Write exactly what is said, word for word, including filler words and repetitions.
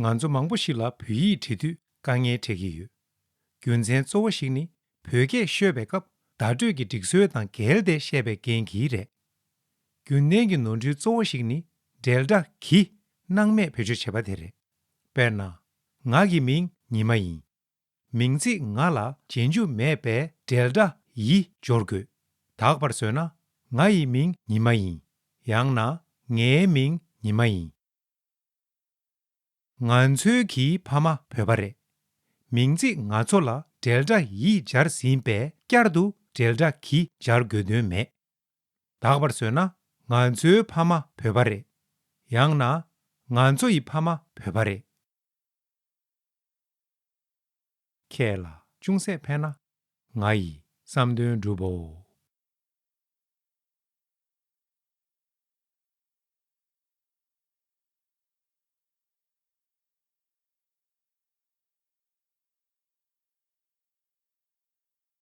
ང་ཚོ་མང་པོ་ཞིག་ལ་བོད་ཡིག་བྲི་དུས་དཀའ་ངལ་འཕྲད་ཀྱི་ཡོད། རྒྱུ་མཚན་གཙོ་བོ་ཞིག་ནི་བོད་སྐད་ཤོད་པའི་སྐབས་བརྡ་སྤྲོད་ཀྱི་སྒྲིག་སྲོལ་དང་འགལ་ཏེ་བཤད་པའི་རྐྱེན་གྱིས་རེད། རྒྱུན་ལྡན་གྱི་ནོར་འཁྲུལ་གཙོ་བོ་ཞིག་ནི་འབྲེལ་སྒྲ་གྱི་སྣང་མེད་བེད་སྤྱོད་བྱེད་པ་དེ་རེད། དཔེར་ན། ང་གི་མིང་ཉི་མ་ཡིན། མིང་ཚིག་ང་ལ་རྗེས་འཇུག་མེད་པའི་འབྲེལ་སྒྲ་ཡི་སྦྱོར་དགོས། དག་པར་བཟོས་ན། ང་ཡི་མིང་ཉི་མ་ཡིན། ཡང་ན། ངའི་མིང་ཉི་མ་ཡིན། ང་ཚོའི་གི་ཕ་མ་བོད་པ་རེད། མིང་ཚིག་ང་ཚོ་ལ་འབྲེལ་སྒྲ་ཡི་སྦྱར་ཟིན་པས་བསྐྱར་དུ་འབྲེལ་སྒྲ་གི་སྦྱར་དགོས་དོན་མེད། དག་པར་བཟོས་ན། ང་ཚོའི་ཕ་མ་བོད་པ་རེད། ཡང་ན། ང་ཚོ་ཡི་ཕ་མ་བོད་པ་རེད། ཁྱེད་ལ་ཅུང་ཟད་ཕན་ན། ང་ཡི་བསམ་དོན་འགྲུབ་བོ།